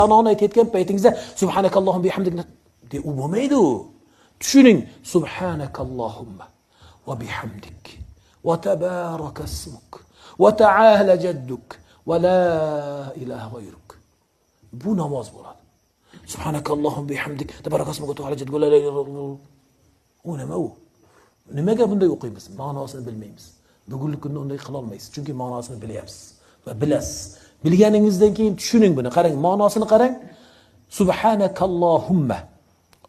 Sanoni aytayotgan paytingizda subhanakallohumma bihamdik de u bo'lmaydi u. Tushuning, subhanakallohumma va bihamdik va tabaraka ismuk va ta'ala jadduk va la ilaha g'ayruk. Bu namoz bo'ladi. Subhanakallohumma bihamdik tabaraka ismuk va ta'ala jadduk va la ilaha g'ayruk. U nima u? Nimaga bunday o'qiymiz? Ma'nosini bilmaymiz. Bugungi kunda unday qila olmaysiz, chunki ma'nosini bilyapsiz va bilasiz. Bilganingizdan keyin tushuning buni, qarang, ma'nosini qarang. Subhanakallohumma.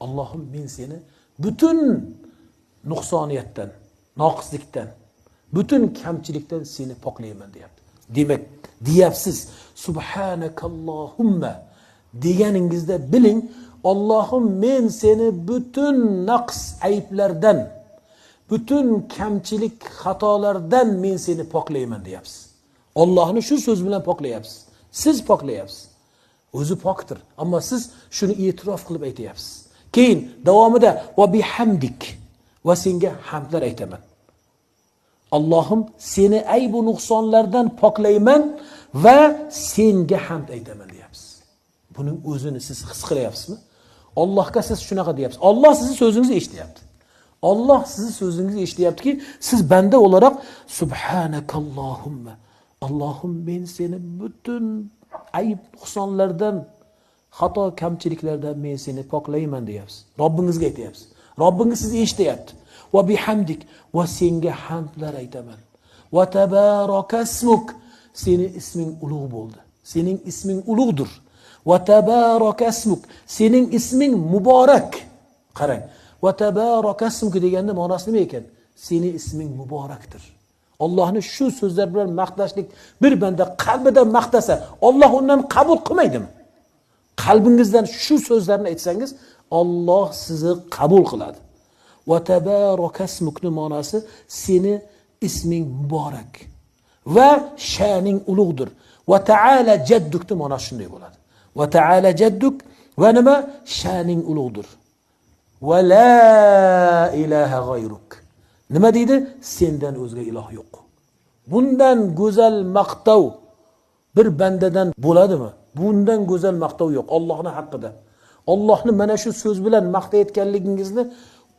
Allohim, men seni butun nuqsoniyatdan, noqislikdan, butun kamchilikdan seni poklayman deyapti. Demak, deyapsiz subhanakallohumma deganingizda biling, Allohim men seni butun naqs ayblardan, butun kamchilik xatolardan men seni poklayman deyapsiz. Allohni shu so'z bilan poklayapsiz. Siz poklayapsiz. O'zi pokdir, ammo siz shuni e'tirof qilib aytayapsiz. Keyin davomida va bihamdik, va senga hamdlar aytaman. Allohim seni ayb va nuqsonlardan poklayman va senga hamd aytaman deyapsiz. Buning o'zini siz his qilyapsizmi? Allohga siz shunaqa deyapsiz. Alloh sizni so'zingizni eshityapti. Alloh sizni so'zingizni eshityaptiki, siz banda o'laroq subhanakallohumma, Allohim men seni butun ayb nuqsonlardan, xato kamchiliklardan men seni poklayman deyapsiz. Robbingizga aytyapsiz. Robbingiz sizni eshityapti. Va bihamdik, va senga hamdlar aytaman. Va tabarakasmuk, seni isming ulug' bo'ldi. Sening isming ulug'dir. Va tabarakasmuk, sening isming muborak. Qarang. Va tabarakasmuk deganda ma'nosi nima ekan? Seni isming muborakdir. Allohni shu so'zlar bilan maqtashlik, bir banda qalbidan maqtasa, Alloh undan qabul qilmaydimi? Qalbingizdan shu so'zlarni aytsangiz, Alloh sizni qabul qiladi. Va tabarakasmukni ma'nosi seni isming muborak va sha'ning ulug'dir. Va ta'ala jaddukni ma'nosi shunday bo'ladi. Va ta'ala jadduk va nima? Sha'ning ulug'dir. Va la ilaha g'ayruk. Nima deydi? Sendan o'zga iloh yo'q. Bundan go'zal maqtov bir bandadan bo'ladimi? Bundan go'zal maqtov yo'q Allohning haqida. Allohni mana shu so'z bilan maqtayotganligingizni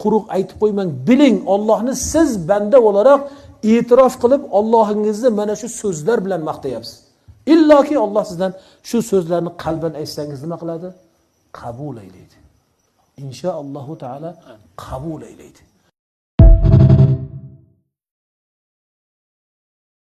quruq aytib qo'ymang. Biling, Allohni siz banda o'laroq e'tirof qilib, Allohingizni mana shu so'zlar bilan maqtayapsiz. Illoki Alloh sizdan shu so'zlarni qalban aytsangiz nima qiladi? Qabul aylaydi. Inshaallohu taolo qabul aylaydi.